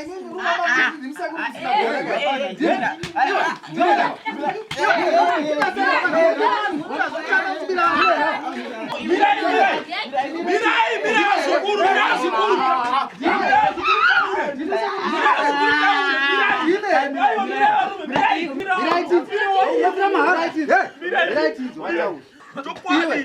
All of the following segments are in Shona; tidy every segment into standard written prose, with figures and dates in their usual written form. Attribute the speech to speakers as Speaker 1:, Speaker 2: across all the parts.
Speaker 1: Imimi muri kuona kuti ndimi sekuru Musundagore ka?
Speaker 2: Mirai, mirai. Mirai, mirai vazukuru, mirai vazukuru. Mirai vazukuru taure. Mirai vazukuru taure. Mirai. Aiwa, mirai varume, mirai. Mirai. Mirai. Chokwadi.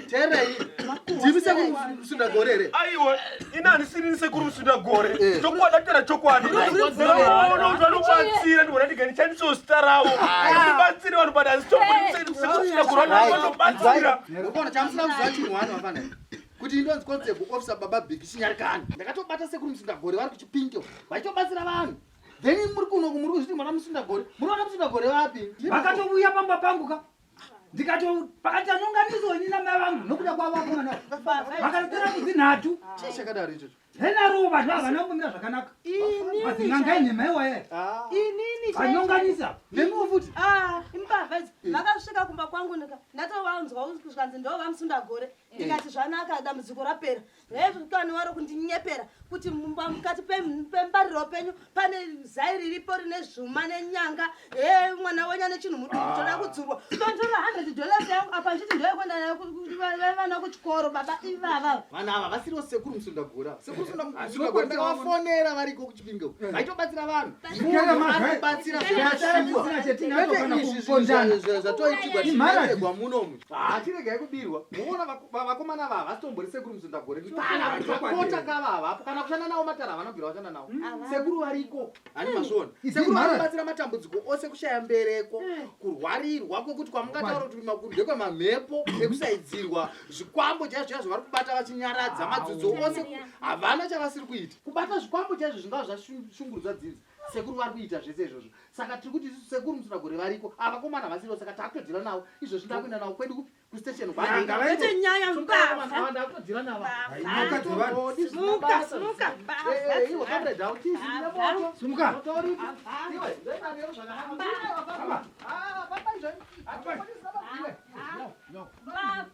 Speaker 1: Ndimi sekuru Musundagore here?
Speaker 2: Aiwa, ini handisiri sekuru Musundagore. Chokwadi atara chokwadi. Ndinoona kuti vanobatsira ndibona ndika ndishandisewo zita ravo. Ndibatsire vanhu but handitombori sekuru Musundagore vanobatsira.
Speaker 1: Urikuona chamusina kuziva chinhu wani vafana kuti indonzi constable officer baba Big Chinyarikani. Ndakatobata sekuru Musundagore vari kuChipinge vachitobatsira vanhu. Then muri kuno muri kuzviti mwana Musundagore. Muri vana Musundagore vapi?
Speaker 3: Vakatouya pamba pangu ka ndikato pakati anyonganiso ini namai vangu nokuda kwavo vakomana vakatotora mbudzi nhatu.
Speaker 1: Chii chakadaro ichocho?
Speaker 3: Henaro vanhu havana kumbomira zvakanaka. Madzin'anga inhema iwaye.
Speaker 4: Inini
Speaker 3: Vanyonganisa.
Speaker 1: Nemiwo futi.
Speaker 4: Ah, imbavha idzi. Vakasvika kumba kwangu ndika ndatovanzwa zvikanzi ndo vaMusundagore. Ndikati zvanaka dambudziko rapera. Hezvikani waro kundinyepera kuti mumba mukati pembariro penyu pane zai riripo rine zvuma nenyanga. He mwana wenyu ane chinhu mudumbu choda kudzurwa. Tontora $100 yangu apa ndichiti ndoyekuenda nayo vana kuchikoro baba ivava.
Speaker 1: Vanhu ava vasiriwo sekuru Musundagore ava. Sekuru Musundagore ndakavafonera variko kuChipinge uko. Vaitobatsira vanhu.
Speaker 3: Zvikera
Speaker 1: Munhu
Speaker 3: mazai.
Speaker 1: anobatsira
Speaker 3: Zvikera
Speaker 1: zvakashuwa.
Speaker 3: tisina chetinacho
Speaker 1: Kwete
Speaker 3: kana
Speaker 1: izvi
Speaker 3: kupondana.
Speaker 1: zvatoitigwa
Speaker 3: Imhara.
Speaker 1: tichitegwa munomu. Hatiregai kubirwa. Muona vakomana ava havasitombori sekuru Musundagore. Kana kakota kava havapo. Kana kushanda navo matara havanobvira vashanda navo. Sekuru variko. Hani mazviona.
Speaker 3: Idzi
Speaker 1: Sekuru
Speaker 3: imhara.
Speaker 1: vanobatsira matambudziko ose kushaya mbereko, kurwarirwa kwekuti kwamungataura kuti ndekwemamhepo ekusaidzirwa, zvikwambo chaizvo chaizvo vari kubata vachinyaradza madzudzo ose havana chavasiri kuita. Kubata zvikwambo chaizvo zvingava zvashungurudza dzinza. Sekuru vari kuita zvese izvozvo. Saka tiri kuti isusu sekuru Musundagore variko. Ava vakomana havasiriwo saka takutodhila navo. Izvozvi ndakuenda navo kwedu kupi? Kustation
Speaker 4: Kwete nyaya mbavha.
Speaker 1: Ndakutodhila navo.
Speaker 3: Nyoka dzevanhu.
Speaker 4: Smuka, smuka, mbavha.
Speaker 1: Iwe comrade hautizi ndine moto.
Speaker 3: Sumuka.
Speaker 1: Moto uripi? Iwe, ndoenda zvakanaka. Ah, baba izvo.
Speaker 4: Mbavha.